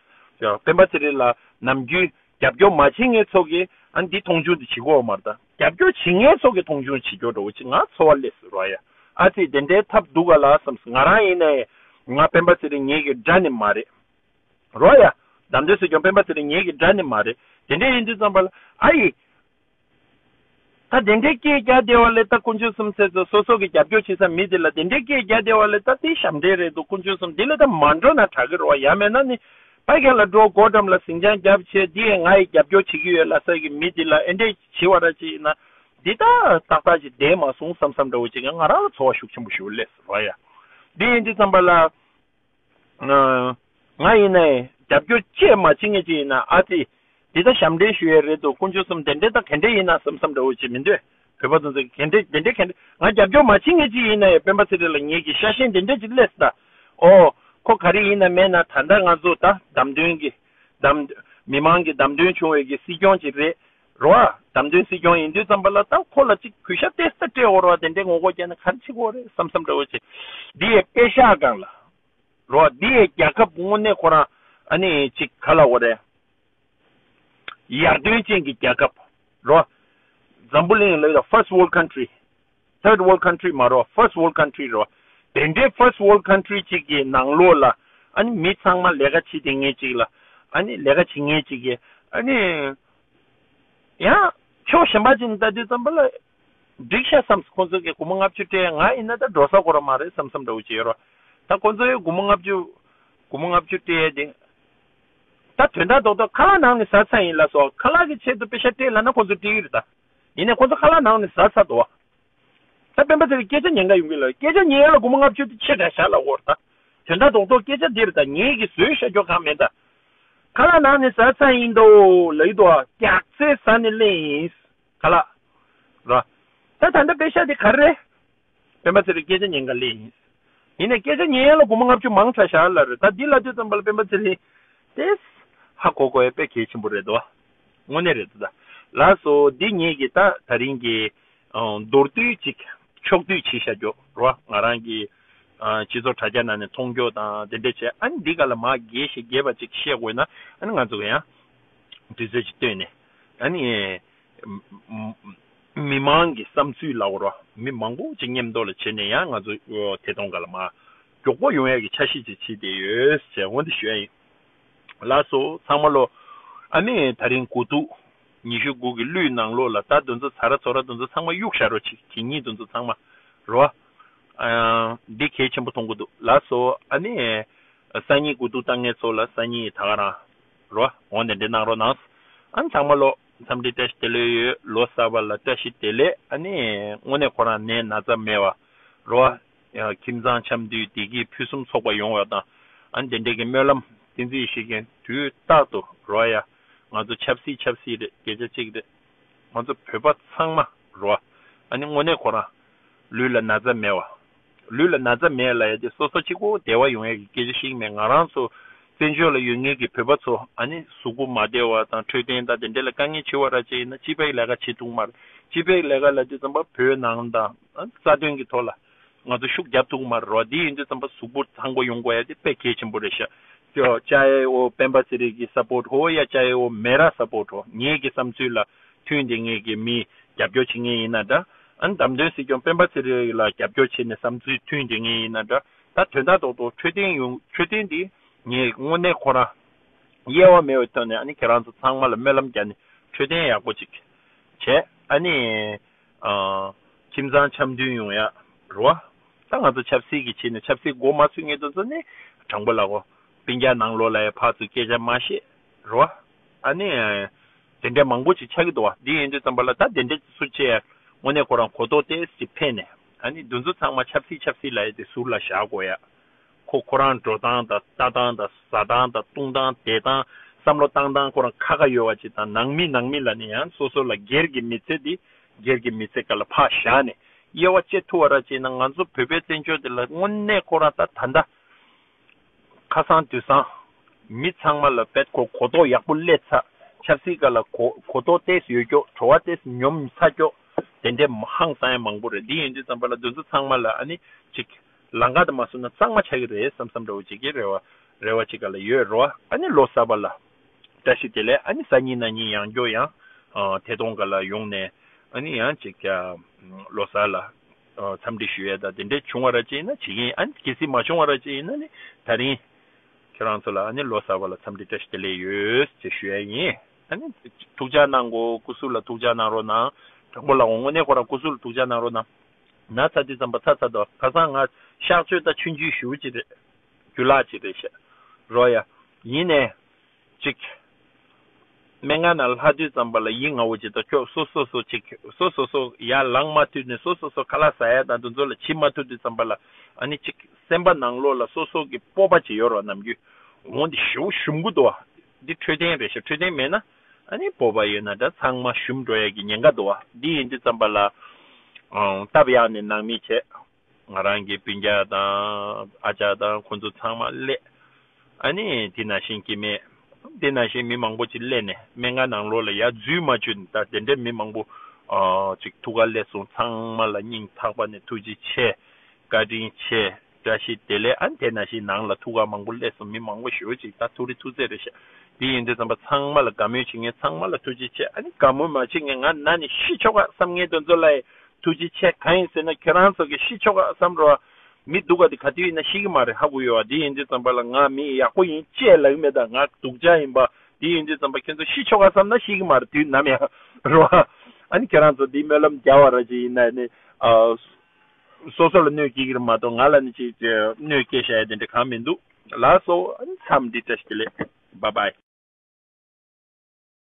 སྤེན་པ་ཚེ་རིང་ལ་ནམ་རྒྱུན་རྒྱབ་སྐྱོར་མ་བྱེད་མཁན་ཚོ་གིས་ཨ་འདི་མཐོང་ཆུང་འདི་བྱེད་དགོས་མ་རེད་ད། རྒྱབ་སྐྱོར་བྱེད་མཁན་ཚོ་གིས་མཐོང་ཆུང་བྱེད་རྒྱུ་འདྲ་བོ་ཅིག་ང་ཚོར་བ་སླེབས་སོང་རོ་ཡ། ཨ་ཙི་དེ་འདྲའི་ཐབས་འདུག་ག་ལ་བསམ་སོང་། ང་རང་ཡིན་ནའི་ང་སྤེན་པ་ཚེ་རིང་ངེད་ཀྱི་དགྲ་ནི་མ་རེད། རོ་ཡ། བདམས་ཐོན་སྲིད་སྐྱོང་སྤེན་པ་ཚེ་རིང་ངེད་ཀྱི་དགྲ་ནི་མ་རེད། དེ་འདྲ་ཡིན་དུས་ཙམ་པ་ལ་ཨ་ཡི། ད་དེ་འདྲའི་སྐད་རྒྱག་བསྡད་པ་ལས་ད་དཀོན་མཆོག་གསུམ་ཚེ་ཚོ་སོ་སོ་གི་རྒྱབ་སྐྱོར་བྱེད་ས་མི་དེ་ལ་དེ་འདྲའི་སྐད་རྒྱག་བསྡད་པ་ལས་ད་དེ་ཞབས་འདྲེན་རེད་འདུག་དཀོན་མཆོག་གསུམ་དེ་ལས་ད་མ་འགྲོ་ན་དྲག་གི་རེད་བ། ཡང་མེད་ན་ནི་ཕ་གི་ལ་འགྲོ་སྒོ་འགྲམ་ལ་ཟིང་ཆ་རྒྱབ་བྱས་དེ་ང་ཡི་རྒྱབ་སྐྱོར་བྱེད་ཀྱི་ཡོད་ལབ་ས་གི་མི་དེ་ལ་ཨེ་འདྲས་བྱེད་པ་ར་ཅིག་ཡིན་ན་འདི་ད་ཏག་ཏག་ཅིག་བསྡད་མ་སོང་བསམ་བསམ་འདྲ་བོ་ཅིག་ང་རང་ལ་ཚོར་བ་ཤུགས་ཆེན་པོ་ཞིག་སླེབས་སོང་ར་ཡ། འདི་ཡིན་དུས་ཙམ་པ་ལ། ང་ཡིན་ནའི་རྒྱབ་སྐྱོར་བཅས་མ་བྱེད་མཁན་ཅིག་ཡིན་ན་ཨ་ཙི། འདི་ད་ཞབས་འདྲེན་ཞུ་ཡས་རེད་འདུག་དཀོན་མཆོག་གསུམ་དེ་འདྲས་ད་ག་འདྲས་ཡིན་ན་བསམ་བསམ་འདྲ་བོ་ཅིག་མི་འདོད། བོད་པ་དེ་ཚོ་ག་འདྲ་དེ་འདྲ་ག་འདྲ་ང་རྒྱབ་སྐྱོར་མ་བྱེད་མཁན་ཅིག་ཡིན་ན་ཡང་སྤེན་པ་ཚེ་རིང་ལ་ངེད་ཀྱི་ཤ་ཞེན་དེ་འདྲ་ཅིག་སླེབས་སོང་ད། ཨོ། ཁོ་ག་རེ་ཡིན་ན་མེད་ན་ད་ལྟ་ང་ཚོ་ད་བདམས་ཐོན་གྱི་བདམས་མི་མང་གི་བདམས་ཐོན་བྱུང་བའི་གི་སྲིད་སྐྱོང་ཅིག་རེད། རོ་ཨ། བདམས་ཐོན་སྲིད་སྐྱོང་ཡིན་དུས་ཙམ་པ་ལ་ད་ཁོ་ལ་ཅིག་གུས་ཞབས་ཏོག་ཙམ་སྤྲད་འོ་རོ་ཨ། དེ་འདྲའི་ངོ་རྒོལ་བརྒྱབ་ན་ག་རེ་བྱེད་དགོས་རེད་བསམ་བསམ་འདྲ་བོ་བྱེད། འདི་ཡི་པེ་ཤ་སྒང་ལ། རོ་ཨ། འདི་ཡི་རྒྱལ་ཁབ་དངོས་གནས་ཁོ་རང་ཨ་ནི་ཅིག་ག་ལབ་དགོས་རེད། ཡར་ཐོན་ཅན་གྱི་རྒྱལ་ཁབ། རོ། འཛམ་བུ་གླིང་ལ་ཡོད་first world country། third world country མ་རོ། first world country རོ། དེ་འདྲའི་first world country ཅིག་གི་ནང་ལོགས་ལ་ཨ་ནི་མི་ཚང་མ་ལས་ཀ་བྱེད་བསྡད་མཁན་ཅིག་ལ་ཨ་ནི་ལས་ཀ་བྱེད་མཁན་ཅིག་གི་ཨ་ནི་ཡང་ཕྱོགས་གཞན་པ་ཅིག་ནས་ལྟ་དུས་ཙམ་པ་ལ་འགྲིག་ཤག་བསམ། ཁོང་ཚོ་གིས་སྒོར་མོ་ལྔ་བཅུ་སྤྲད་ང་ཡིན་ན་ད་འགྲོ་ས་ཁོ་རང་མ་རེད་བསམ་བསམ་འདྲ་བོ་ཅིག་ཡོད་རོ། ད་ཁོང་ཚོ་ཡང་སྒོར་མོ་ལྔ་བཅུ་སྒོར་མོ་ལྔ་བཅུ་སྤྲད་དེ། ད་དོན་དག་རྡོག་རྡོག་ཁ་ལག་ནང་ནས་ཟ་ཚར་ཡིན་ལབ་སོང་། ཁ་ལག་གི་ཆེད་དུ་པེ་ཤ་སྤྲད་ལབ་ན་ཁོང་ཚོ་སྤྲད་ཀྱི་རེད་ད། ཡིན་ནའི་ཁོང་ཚོ་ཁ་ལག་ནང་ནས་ཟ་ཚར་འདུག་བ། ད་སྤེན་པ་ཚེ་རིང་སྐད་ཆ་ཉན་ག་ཡོང་གི་ལ། སྐད་ཆ་ཉན་ཡ་ལ་སྒོར་མོ་ལྔ་བཅུ་དེ་ཆེ་དྲགས་ཤག་ལབ་དགོས་རེད་ད། དོན་དག་རྡོག་རྡོག་སྐད་ཆ་འདི་རེད་ད། ངེད་ཀྱིས་བཟོས་བཞག་རྒྱུ་གང་མེད་ད། ཁ་ལག་ནང་ནས་ཟ་ཚར་ཡིན་འདུག་ལབ་ཀྱི་འདུག་བ། རྒྱགས་ཚད་ཟ་ནས་སླེབས་ཡིན། ཁ་ལག་ར། ད་ད་ལྟ་པེ་ཤ་དེ་ག་རེ་རེད། སྤེན་པ་ཚེ་རིང་སྐད་ཆ་ཉན་ག་སླེབས་ཡིན། ཡིན་ནའི་སྐད་ཆ་ཉན་ཡ་ལ་སྒོར་མོ་ལྔ་བཅུ་མང་དྲགས་ཤག་ལབ་རེད་ད། འདི་ལབ་དུས་ཙམ་པ་ལ་སྤེན་པ་ཚེ་རིང་དེ་ཧ་གོ་དགོས་ཡ་དཔེ་གལ་ཆེན་པོ་རེད་དོ། དངོས་གནས་རེད་དོ་ད། ལགས་སོ། འདི་ངེད་ཀྱི་ད་ད་རིང་གི་ཨ་མདོར་བསྡུས་ཅིག་ཕྱོགས་བསྡུས་བྱས་བཞག་རྒྱུ་རོ། ང་རང་གི་ཨ་སྤྱི་ཚོགས་དྲ་རྒྱ་ནང་ནས་མཐོང་རྒྱུ་དང་དེ་འདྲ་བྱས། ཨ་ནི་འདི་ག་ལ་མར་རྒྱས་ཤིག་རྒྱས་པ་ཅིག་བཤད་དགོས་ན་ཨ་ནི་ང་ཚོ་གི་ཡང་དུས་ཚོད་ཅིག་བཏོན་ནས་ཨ་ནི། མི་མང་གི་བསམ་ཚུལ་ལབ་དགོས་རེད་བ། མི་མང་པོ་ཅིག་མཉམ་དུ་ལ་བྱས་ནས་ཡང་ང་ཚོ་ཐད་གཏོང་སྒང་ལ་མར་མགྱོགས་པོ་ཡོང་ཡག་གི་འཆར་གཞི་ཅིག་བྱས་བསྡད་ཡོད་ཅེས་འོ་འདི་ཞུ་ཡ་ཡིན། ལགས་སོ། ཚང་མ་ལོ། ཨ་ནི་ད་རིང་དགུ་ཐུག་ཉི་ཤུ་དགུ་གི་གླུད་ནང་ལོགས་ལ་ད་དེ་ཚོ་ཚ་ར་ཚོ་ར་དེ་ཚོ་ཚང་མ་གཡུག་བཞག་རོགས་བྱེད། གད་སྙིགས་དེ་ཚོ་ཚང་མ་རེད་བ། ཨ། འདི་གལ་ཆེན་པོ་མཐོང་གི་འདུག་ལགས་སོ། ཨ་ནི། སང་ཉིན་དགུ་ཐུག་བཏང་མཁན་ཚོ་ལ་སང་ཉིན་ད་ག་རང་། རོ། འོ་ནས་འདི་གནང་རོགས་གནང་། ཨ་ནི་ཚང་མ་ལོ། འཚམས་འདྲི་བཀྲ་ཤིས་བདེ་ལེགས་ཡོད། ལོ་གསར་པ་ལ་བཀྲ་ཤིས་བདེ་ལེགས། ཨ་ནི། དངོས་གནས་ཁོ་རང་ནད་ན་ཚ་མེད་པ། རོ། ཁྱིམ་ཚང་འཆམ་མཐུན་བདེ་སྐྱིད་ཕུན་སུམ་ཚོགས་པ་ཡོང་བ་དང་། ཨ་ནི་དེ་འདྲའི་གི་སྨོན་ལམ་བསྟན་འཛིན་ཡེ་ཤེས་མཁན་དུས་རྟག་ཏུ་རོ་ཡ། ང་ཚོ་ཆབ་སྲིད་ཆབ་སྲིད་རེད། སྐད་ཆ་གཅིག་རེད། ང་ཚོ་བོད་པ་ཚང་མ་རོ། ཨ་ནི་དངོས་གནས་ཁོ་རང་ལུས་ལ་ན་ཚ་མེད་པ། ལུས་ལ་ན་ཚ་མེད་ལབ་ཡ་དེ་སོ་སོ་གཅིག་པོ་བདེ་བ་ཡོང་ཡ་གི་སྐད་ཆ་ཞིག་མེད། ང་རང་ཚོ་བཙན་བྱོལ་ལ་ཡོད་མཁན་གྱི་བོད་པ་ཚོ་ཨ་ནི་གཟུགས་པོ་མ་བདེ་བ་དང་འཕྲོད་བསྟེན་དང་དེ་འདྲ་ལ་དཀའ་ངལ་ཆེ་བ་ར་ཅིག་ཡིན་ན་སྤྱི་པའི་ལས་ཀ་བྱེད་ཐུབ་མ་རེད། སྤྱི་པའི་ལས་ཀ་ལབ་དུས་ཙམ་པ་བོད་ནང་དང་ཨ་རྩ་དོན་གྱི་ཐོག་ལ་ང་ཚོ་ཤུགས་རྒྱབ་ཐུབ་མ་རེད་རོ། འདི་ཡིན་དུས་ཙམ་པ་གཟུགས་པོ་ཐང་པོ་ཡོང་དགོས་ཡ་དེ་དཔེ་གལ་ཆེན་པོ་རེད་ཤག་ཅོ་ཅ་ཨེ་ཨོ་སྤེན་པ་ཚེ་རིང་གི་སཔོར་ཊི་ཧོ་ཡ་ཅ་ཨེ་ཨོ་མེ་ར་སཔོར་ཊི་ཧོ། ངེད་ཀྱི་བསམ་ཚུལ་ལ་མཐུན་ཏེ་ངེད་ཀྱི་མི་རྒྱབ་སྐྱོར་བྱེད་མཁན་ཡིན་ན་འདྲ། ཨ་ནི་བདམས་ཐོན་སྲིད་སྐྱོང་སྤེན་པ་ཚེ་རིང་ལ་རྒྱབ་སྐྱོར་བྱས་ནས་བསམ་ཚུལ་མཐུན་ཏེ་ངེད་ཡིན་ན་འདྲ། ད་དོན་དག་རྡོག་རྡོག་འཕྲོད་བསྟེན་ཡོང་། འཕྲོད་བསྟེན་འདི་ངས་དངོས་གནས་ཁོ་རང་དབྱེ་བ་མེད་པའི་ཐོག་ནས་ཨ་ནི་ཁྱེད་རང་ཚོ་ཚང་མ་ལ་སྨོན་ལམ་རྒྱག་ནས་འཕྲོད་བསྟེན་ཡག་པོ་ཅིག་བྱས། ཨ་ནི་ཨ་ཁྱིམ་ཚང་འཆམ་མཐུན་ཡོང་ཡ་རེད་བ། ད་ང་ཚོ་ཆབ་སྲིད་ཀྱི་ཆེད་ནས་ཆབ་སྲིད་མགོ་མ་ཚོས་མཁན་དེ་ཚོ་ནི་དྲང་པོ་ལབ་དགོས། སྤུན་ཀྱག་ནང་ལོགས་ལ་ཡ་ཕར་ཚུར་སྐད་ཆ་མ་བཤད་རེད་བ། ཨ་ནི་དེ་འདྲ་མང་པོ་ཅིག་ཆགས་ཀྱི་འདུག་བ། འདི་ཡིན་དུས་ཙམ་པ་ལ་ད་དེ་འདྲ་ཅིག་སུ་བྱས་དངོས་གནས་ཁོ་རང་གོ་རྟོགས་ཏོག་ཙམ་ཕེབས་ནས་ཨ་ནི་འདི་ཚོ་ཚང་མ་ཆབ་སྲིད་ཆབ་སྲིད་ལབ་ཡ་དེ་ཟུར་ལ་བཞག་དགོས་ཡ། ཁོ་ཁོ་རང་འགྲོ་སྟངས་དང་ལྟ་སྟངས་དང་ཟ་སྟངས་དང་བཏུང་སྟངས་བསྡད་སྟངས་བསམ་བློ་བཏང་སྟངས་ཁོ་རང་ཁ་ཁ་ཡོད་པ་ཅིག་དང་ནང་མི་ནང་མི་ལབ་ནས་ཡང་སོ་སོ་ལ་སྒེར་གྱི་མི་ཚེ་འདི་སྒེར་གྱི་མི་ཚེ་སྒང་ལ་ཕར་བཞག་ནས་དབྱེ་བ་ཕྱེ་ཐུབ་པ་ར་ཅིག་ན་ང་ཚོ་བོད་པའི་བཙན་བྱོལ་འདི་ལ་དངོས་གནས་ཁོ་རང་ད་ད་ལྟ་ཁ་སང་དུས་སང་མི་ཚང་མ་ལ་དཔེ་ཁོ་གོ་རྟོགས་ཡག་པོ་སླེབས་ཚར། ཆབ་སྲིད་སྒང་ལ་གོ་གོ་རྟོགས་ཏོག་ཙམ་ཡོད་ཀྱོག་བྲོ་བ་ཏོག་ཙམ་ཉོམ་ཚར་ཀྱོག་དེ་འདྲའི་ཧང་སང་ཡ་མང་པོ་རེད། འདི་ཡིན་དུས་ཙམ་པ་ལ་འདི་ཚོ་ཚང་མ་ལ་ཨ་ནི་ཅིག་ལམ་ཁ་དེ་མ་བཟོས་ན་གཙང་མ་ཆགས་ཀྱི་རེད་བསམ་བསམ་འདྲ་བོ་ཅིག་གི་རེ་བ་རེ་བ་ཅིག་སྒང་ལ་ཡོད་རེད་བ། ཨ་ནི་ལོ་གསར་པ་ལ་བཀྲ་ཤིས་བདེ་ལེགས། ཨ་ནི་སང་ཉིན་གནངས་ཉིན་ཡང་བསྐྱར་ཡང་ཨ་ཐད་གཏོང་སྒང་ལ་ཡོང་ནས་ཨ་ནི་ཡང་ཅིག་ཨ་ལོ་གསར་ལ་ཨ་འཚམས་འདྲི་ཞུ་ཡས་དང་དེ་འདྲས་བྱུང་བ་ར་ཅིག་ཡིན་ན་བྱེད་ཀྱི་ཡིན། ཨ་ནི་གལ་སྲིད་མ་བྱུང་བ་ར་ཅིག་ཡིན་ན་ནི་ད་རིང་ཁྱེད་རང་ཚོ་ལ་ཨ་ནི་ལོ་གསར་པ་ལ་འཚམས་འདྲི་བཀྲ་ཤིས་བདེ་ལེགས་ཡོད་ཅེས་ཞུ་ཡས་ཡིན། ཨ་ནི་ཐུགས་ཅག་གནང་དགོས། སྐུ་གཟུགས་ལ་ཐུགས་ཅག་གནང་རོགས་གནང་། དྲང་པོ་ལབ་འོང་དངོས་གནས་ཁོ་རང་སྐུ་གཟུགས་ལ་ཐུགས་ཅག་གནང་རོགས་གནང་། ན་ཚ་དུས་ཙམ་པ་ཚ་ཚ་དོ། ཁ་སང་ང་གཤག་བཅོས་དང་ཆུང་ཆུང་ཞུ་ཅིག་རེད། རྒྱུ་ལག་ཅིག་རེད་ཤག་རོ་ཡ། ཡིན་ནས་ཅིག་སྨན་ཁང་ནང་ལྷག་དུས་ཙམ་པ་ལ་ཡིད་ང་བོ་ཅིག་དང་ཁྱོད་སོ་སོ་སོ་ཅིག་སོ་སོ་སོ་ཡར་ལངས་མ་ཐུབ་ནས་སོ་སོ་སོ་ཁ་ལག་ཟ་ཡ་དང་དེ་ཚོ་ལ་བྱེད་མ་ཐུབ་དུས་ཙམ་པ་ལ་ཨ་ནི་ཅིག་སེམས་པ་ནང་ལོགས་ལ་སོ་སོ་གི་སྤོབས་པ་ཅིག་ཡོད་རོགས་ནམ་རྒྱུན་འོང་འདི་ཞེ་པོ་ཞུམ་གི་འདུག་བ། འདི་འཕྲོད་བསྟེན་རེད་ཤག་འཕྲོད་བསྟེན་མེད་ན་ ཨ་ནི་བོད་པ་ཡོད་ན་འདྲ་ཚང་མ་ཞུམ་འགྲོ་ཡ་གི་ཉེན་ཁ་འདུག་བ། འདི་ཡིན་དུས་ཙམ་པ་ལ་ཨང་སྟབས་ཡག་ནས་ནང་མི་བྱས། ང་རང་གི་སྤུན་ཀྱག་དང་ཨ་ཅག་དང་ཁོ་ཚོ་ཚང་མ་སླེབས། ཨ་ནི་དེ་ནང་བཞིན་སྐྱེ་དམན། དེ་ནང་བཞིན་མི་མང་པོ་ཅིག་སླེབས་ནས་སྨན་ཁང་ནང་ལོགས་ལ་ཡར་འཛུལ་མ་བཅུག་ནས་ད་དེ་འདྲའི་མི་མང་པོ་ཨ་ཅིག་ཐུག་ག་སླེབས་སོང་། ཚང་མ་ལ་སྙིང་ཐག་པ་ནས་ཐུགས་རྗེ་ཆེ། བཀའ་དྲིན་ཆེ། བཀྲ་ཤིས་བདེ་ལེགས། ཨ་ནི་དེ་ནང་བཞིན་ནང་ལ་ཐུག་ག་མང་པོ་སླེབས་སོང་། མི་མང་པོ་ཞེ་པོ་ཅིག་ད་ཐུགས་རེ་ཐུགས་རྩེ་རེད་ཤག་དེ་ཡིན་དུས་ཙམ་པ་ཚང་མ་ལ་དགའ་མོས་བྱེད་མཁན་ཚང་མ་ལ་ཐུགས་རྗེ་ཆེ། ཨ་ནི་དགའ་མོས་མ་བྱེད་མཁན་ང་ན་ནས་ཤི་ཆོག་ག་བསམ་མཁན་དེ་ཚོ་ལ་ཡང་ཐུགས་རྗེ་ཆེ། གང་ཡིན་ཟེར་ན་ཁྱེད་རང་ཚོ་གི་ཤི་ཆོག་ག་བསམ་རོགས། མི་སྡུག་ག་དེ་ག་དུས་ཡིན་ན་ཤི་གི་མ་རེད། ཧ་གོ་ཡོད་པ། དེ་ཡིན་དུས་ཙམ་པ་ལ་ང་མི་ཡག་པོ་ཡིན་ཅེས་ལབ་ཀྱི་མེད། ད་ང་སྡུག་ཅག་ཡིན་པ། དེ་ཡིན་དུས་ཙམ་པ་ཁྱེད་ཚོ་ཤི་ཆོག་ག་བསམ་ན་ཤི་གི་མ་རེད་དུས་ནམ་ཡང་རོ། ཨ་ནི་ཁྱེད་རང་ཚོ་འདི་སྨོན་ལམ་རྒྱག་པ་ར་ཅིག་ཡིན་ན་ནི་ཨ། སོ་སོ་ལ་གནོད་སྐྱེལ་གྱི་རེད་མ་གཏོགས་ང་ལ་ནི་ཅིག་གནོད་སྐྱེལ་བྱ་ཡ་དེ་འདྲ་གང་མི་འདུག་ལགས་སོ། ཨ་ནི་མཚམས་འདི་བཀྲ་ཤིས་བདེ་ལེགས། བཱའི་བཱའི།